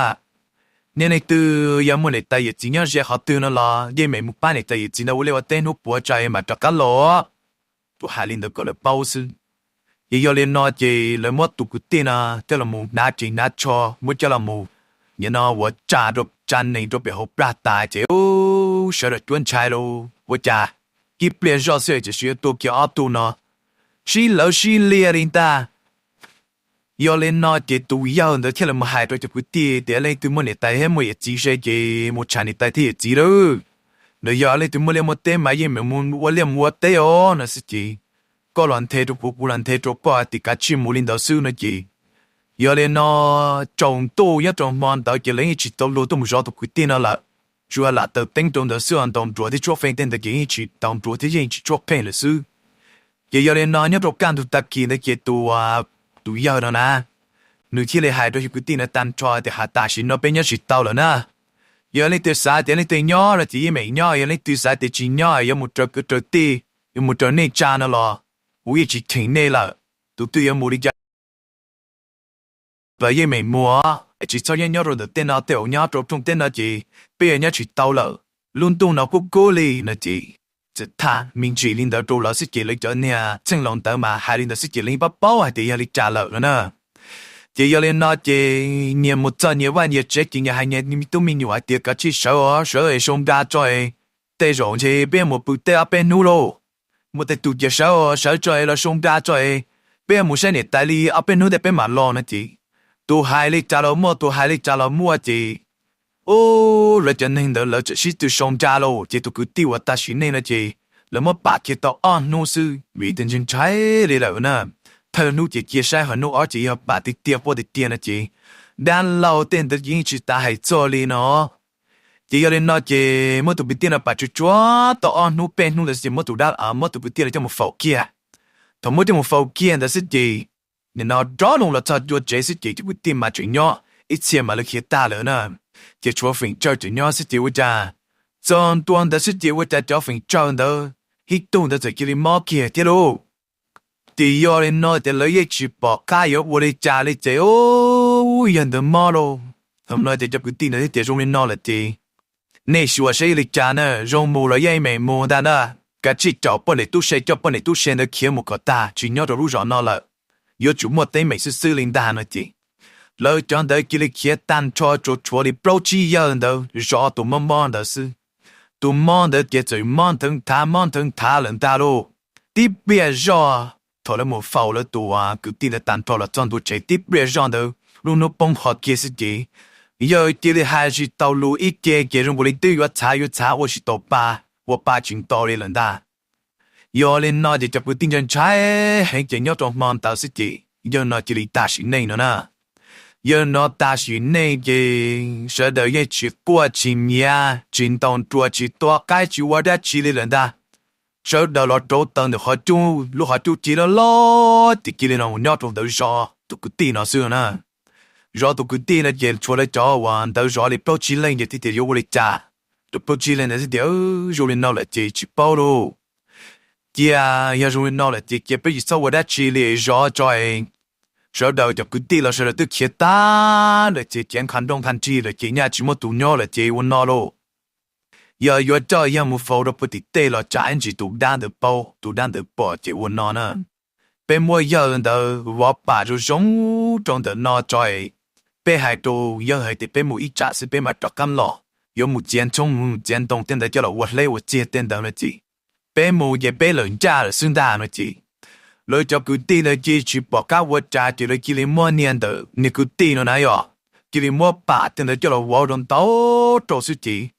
nej leej twg yog muaj niam tais yawm txiv nyob ze qhov twg no los yeej meem mus pab niam tais yawm txiv ntawd ua liaj ua teb hnub puav tso mam rov qab los. Tus hais li ntawd kom lawv paub xwb. Ces yog li no ces lawv muab tus kwv tij no coj los mus hnav ris hnav tsho muab coj los mus nim no uas tsa rau tsa nees rau pem hauv plag tas ces sawv daws cuab ntshai lauj, ua cas tib pliag zoj xwb tiam sis yuav tua kiag ob tug no sib lawv sib liaj li ntag. Yog li no ces tus yawg ntawd thiaj li mus hais rau cov kwv tij tias, leej twg muaj niam tais thiab muaj yawm txiv ze ces mus tsham niam tais thiab yawm txiv lawm. Nws yog leej twg muaj liaj muaj teb mas yeej meem mus ua liaj mus ua teb os no xwb ces, koj los nthe rau kuv, kuv los nthe rau koj hais tias kav tsij mus li ntawd xwb no ces, yog li no tsaus ntuj nyob rau hmo ntawd ces lawv yeej tsis tau luag tuaj mus zov tus kwv tij no lawm. Tsuas lam taws teeb rau ntawd xwb, ntaus nruas thiab tshuab feej tej ntawd ces yeej tsis ntaus nruas thiab yeej tsis tshuab feej lawm xwb. Ces yog li no nyob rau kaj ntug tag kis ntawd ces tus, tus yawg no na, nws thiaj li hais rau cov kwv tij no tag nrho tias, ha, tam sim no peb nyob tsis tau lawm na. Yog leej twg xav tias leej twg nyob no ces yeej meem nyob, yog leej twg xav tias tsis nyob yuav mus raws kwv raws tij, yuav mus raws nej tsa no los kuv yeej tsis cheem nej lawm. Tus twg yuav mus li cas los yeej meem mus, tsis txhob nyob nyob rau ntawm tej no tej zaum nyob rau rooj teb no ces peb yuav nyob tsis tau lawm. Lub ntuj no kub kub li no ces, txawm tham me ntsis li ntawd rau lawv xwb ces lawv cov niag txheej laus ntawd mas hais li ntawd xwb ces lawv yeej paub paub hais tias yog li cas lawm no na. Ces yog li no ces nyias mus txog nyias vaj nyias tsev ces nyias hais nyias tub me nyuam hais tias, kav tsij sawv os, sawv es sau nra tso es, tej zaum ntshe peb mus pw teb ob peb hnub lauj. Muaj tej tus tias, sawv os, sawv tso es los sau nra tso es, peb mus saib niam tais li ob peb hnub tej peb mam los no ces, tus hais li cas los muaj, tus hais li cas los muaj ces, ub, lawv cov neeg ntawd lawv txawm sib tw sau nra lauj. Ces tus kwv tij uas tas sim neej no ces lawv muab pam kiag tau ob hnub xwb vim tias ntshai ntshai li lawm na. Thawj hnub ces cia saib, ho hnub ob ces yog pam tiag tiag quaj tiag tiag no ces, dab laug tej ntawd yeej tsis tas hais txog li no. Ces yog li no ces muab tus kwv tij no pam tsuag tsuag tau ob hnub peb hnub ntawd xwb ces muab tus dab, muab tus kwv tij no coj mus faus kiag. Thaum muab coj mus faus kiag ntawd xwb ces, nim no rov loo los txog ntua tsev xwb ces cov kwv tij mas tseem nyob ib txhia mas lawv khiav tag lawm na. Ces tshuav feem tsawg tseem nyob xwb ces ua cas, txog ntua ntawd xwb ces ua cas cov feem tsawg ntawd ib tug ntawd txawm cia li mob kiag thiab lauj. Ces yog li no ces lawv yeej tsis pom qab yuav ua li cas li ces, ub, yawg ntawd mob lauj. Thaum no ces cov kwv tij ntawd thiaj tias, zoo li no lawm ces nej xyuas saib li cas na, zoo mus los yeej meem mus ntag na. Kav tsij caum poj niam tub se, coj poj niam tub se ntawd khiav mus kom tag, tsis nyob rau lub zos no lawm. Yuav tsum muaj teeb meem xwb xwb li ntag no ces, lawv cov ntawd cia li khiav tag nrho, tsuas tshuav li plaub tsib yawg ntawd zov tus mob mob ntawd xwb. Tus mob ntawd ces txawm mob ntheev nthav mob ntheev nthav lawm ntag lauj. Tib pliag zoj, thaum lawv mus faus lawv tus kwv tij ntawd tag nrho los txog ntua tsev tib pliag zoj ntawd lub hnub poob qho kiag xwb ces, yawg cia li hais tsis tau lus ib ce ces zoo nkaus li twb yuav txhav yuav txhav ua tsis tau pa, ua pa tsis nto li lawm ntag. Yog li no ces cov kwv tij ntshai ntshai heev ces nyob rau hmo ntawd xwb ces yawg no cia li tas sim neej no na. Yawg no tas sim neej ces sawv daws yeej tsis quaj tsis nyiav tsis ntaus nruas tsis tua qaib tsis ua dab tsi li lawm ntag. Sawv daws los rauv taws ntawm qhov cub, lub qhov cub ci loj loj ces cia li los nyob rau ntawd zov tus kwv tij no xwb na. Zov tus kwv tij no ces tshuav lawv cov uas ntawd zov li plaub tsib leej ces thiaj tias yuav ua li cas. Tus plaub tsib leej ntawd thiaj tias, zoo li no lawm ces tsis paub lauj. Cia, yog zoo li no lawm ces cia peb tsis txhob ua dab tsi li, zov tso es. Sawv daws cov kwv tij los sawv daws twb khiav tag lawm ces cev nqha nroj nqha nrig lawm ces nyaj tsis muaj tus nyob lawm ces ua no lauj. Yog yuav coj yawg mus faus rau puag tim tej los tsam ib ntsis tus dab ntawd paub, tus dab ntawd pom ces ua no na. Peb muab yawg ntawd vov pam zoo zoo rau ntawm no tso es, peb hais rau yawg hais tias peb mus ib tsam xwb peb mam rov qab los, yuav mus txiav ntxhoob mus txiav ntoo tej ntawd coj los ua hleb ua txiag tej ntawd no ces, peb mus ces peb lawm ncaj lawm xwb ntag no ces, lawv cov kwv tij ntawd cia tsis pom qab ua cas ces lawv cia li muab niag ntawd niag kwv tij no na yog, cia li muab pam tej ntawd coj los vov rau ntau rau xwb ces,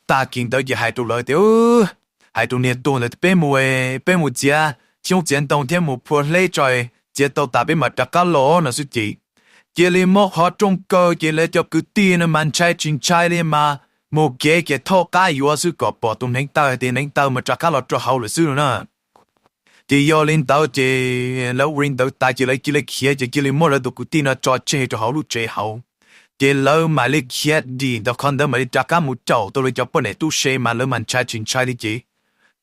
tag kis ntawd ces hais rau lawv tias, hais rau niag tuag ntawd, peb mus, peb mus txiav xyoob txiav ntoo thiab mus phua hleb tso, txiav tau tas peb mam rov qab los no xwb ces, cia li muab qhov rooj kaw ces lawv cov kwv tij no mas ntshai tsis ntshai li mas mus kev ces thauj qab yuav xwb kom pom tus hneev taw tias hneev taw mas rov qab los rau hauv lawm xwb no na. Ces yog li ntawd ces lawv ua li ntawd tas ces lawv cia li khiav ces cia li muab lawv tus kwv tij no tso tseg rau hauv lub tsev hauv. Ces lawv mam li khiav dim ntawm qhov ntawd mam li rov qab mus caum tau lawv cov poj niam tub se mas lawv mas ntshai tsis ntshai li ces,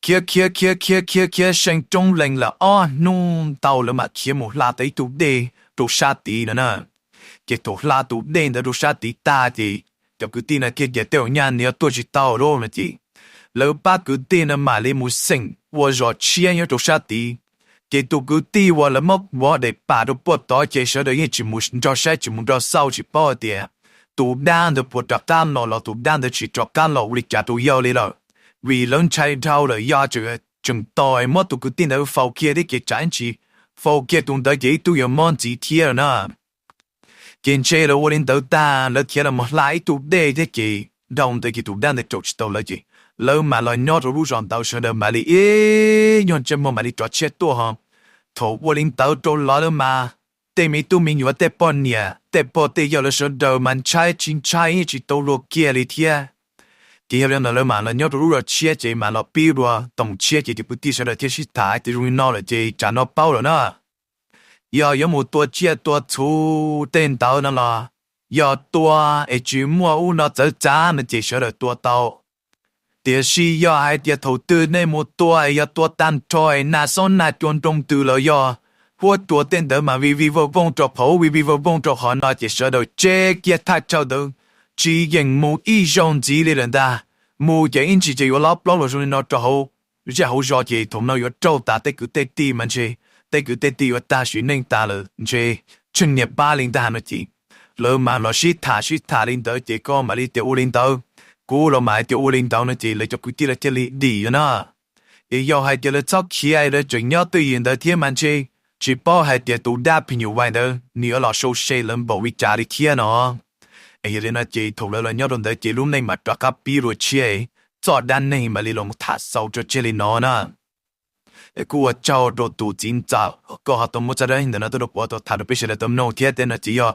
khiav khiav khiav khiav khiav khiav seej roob lees lawm ob hnub ntau lawv mam khiav mus hla tau ib tug dej rau sab tid no na. Ces thaum hla tus dej ntawd rau sab tid tag ces cov kwv tij no thiaj tias tej zaum nyaj nws yuav tuaj tsis tau lauj no ces, lawv pab kwv tij no mam li mus xeem ua zos tshiab nyob rau sab tid. Ces tus kwv tij uas lawv muab vov daim pam rau puag tod ces sawv daws yeej tsis mus nrog saib tsis mus nrog xauj tsis paub hais tias tus dab ntawd puas rov qab los los tus dab ntawd tsis rov qab los ua li cas rau yawg li lawm. Vim lawv ntshai dhau lawm yog tseem tos muab tus kwv tij ntawd faus kiag thiab ces tsam ib ntsis faus kiag tus ntawd ces ib tug yuav mob ntxiv thiab lawm na. Ces ntshe lawv ua li ntawd tag lawv khiav los mus hla ib tug dej thiab ces dhau ntawd ces tus dab ntawd raug tsis tau lawv ces lawv mam los nyob rau lub zos ntawd sawv daws mam li ib nyuag ntsej muag mam li rov tshiab tuaj ho. Thaum ua li ntawd rau lawv mas tej me tub me nyuam tej poj niam tej pog tej yawg lawv sawv daws mas ntshai tsis ntshai tsis tau luag kiag li thiab. Ces yog li ntawd lawv mam los nyob rau lub zos tshiab ces mam los pib dua toom tshiab ces tus kwv tij sawv daws thiaj sib tham tias zoo li no lawm ces tsam no paub lawm na, yog yuav mus tua tsiaj tua txhu tej ntawd no los yog tua es tsis muaj ub no txawv txav no ces sawv daws tua tau. Tiam sis yog hais tias thaum twg nej mus tua es yog tua tag nrho es nag xob nag cua nroo ntws los yog huab cua tej ntawd mas vij vij vooj vooj rau qhov vij vij vooj vooj rau qhov no ces sawv daws tseb kiag thaj chaw ntawd tsis yeem mus ib zaug ntxiv li lawm ntag. Mus ces ib ntsis ces yuav lob plaub los zoo li no rau hauv zej hauv zos ces thaum no yuav raug tas tej kwv tej tij mas ntshe tej kwv tej tij yuav tag sim neej tas lawm ntshe tsheej niam pab li ntag no ces lawv mam los sib tham sib tham li ntawd ces koj mam li tias ua li ntawd, kuv los mam hais tias ua li ntawd no ces lawv cov kwv tij lawv thiaj li dim no na. Es yog hais tias lawv txhob khiav lawv tseem nyob twj ywm ntawd thiab mas ntshe tsis paub hais tias tus dab phim nyuj vais ntawd nws yuav los sau se lawv npaum li cas li thiab no. Es yog li no ces thaum lawv los nyob rau ntawd ces lub neej mam rov qab pib dua tshiab, txoj dab neeg mam li los tham xaus rau tseg li no na. Es kuj ua tsaug rau tus txiv ntxawm koj ho tau muab txoj dab neeg ntawm no tuaj rau kuv tau tham rau peb sawv daws tau mloog thiab tej no ces yog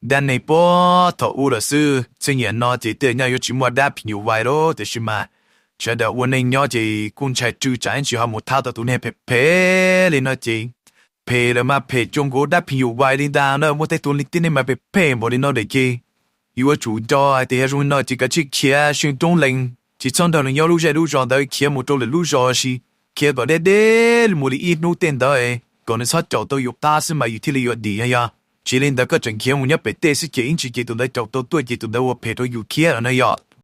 dab neeg puag thaum ub lawm xwb, txheej niam no ces tej nyaj yuav tsis muaj dab phim nyuj vais lawm tiam sis mas sawv daws ua neej nyob ces kuj ntshai tsw tsam ib ntsis ho mus thab tau tus neeg phem phem li no ces phem lawm mas phem cuag nkaus dab phim nyuj vais li ntag na, muaj tej tus tib neeg mas phem phem npaum li no lawm ces yuav tsum nco hais tias yog zoo li no ces kav tsij khiav seej roob lees tsis txhob nrog nws nyob lub zej lub zos ntawd khiav mus rau lwm lub zos sis khiav kom deb deb mus li ib hnub tej ntawd kom nws txhob caum tau yus qab xwb mas yus thiaj li yuav dim yog. Tsis li ntawd koj tseem khiav mus nyob pem tej xwb ces ib ntsis ces tus ntawd caum tau tuaj ces tus ntawd ua phem rau yus thiab no na yog.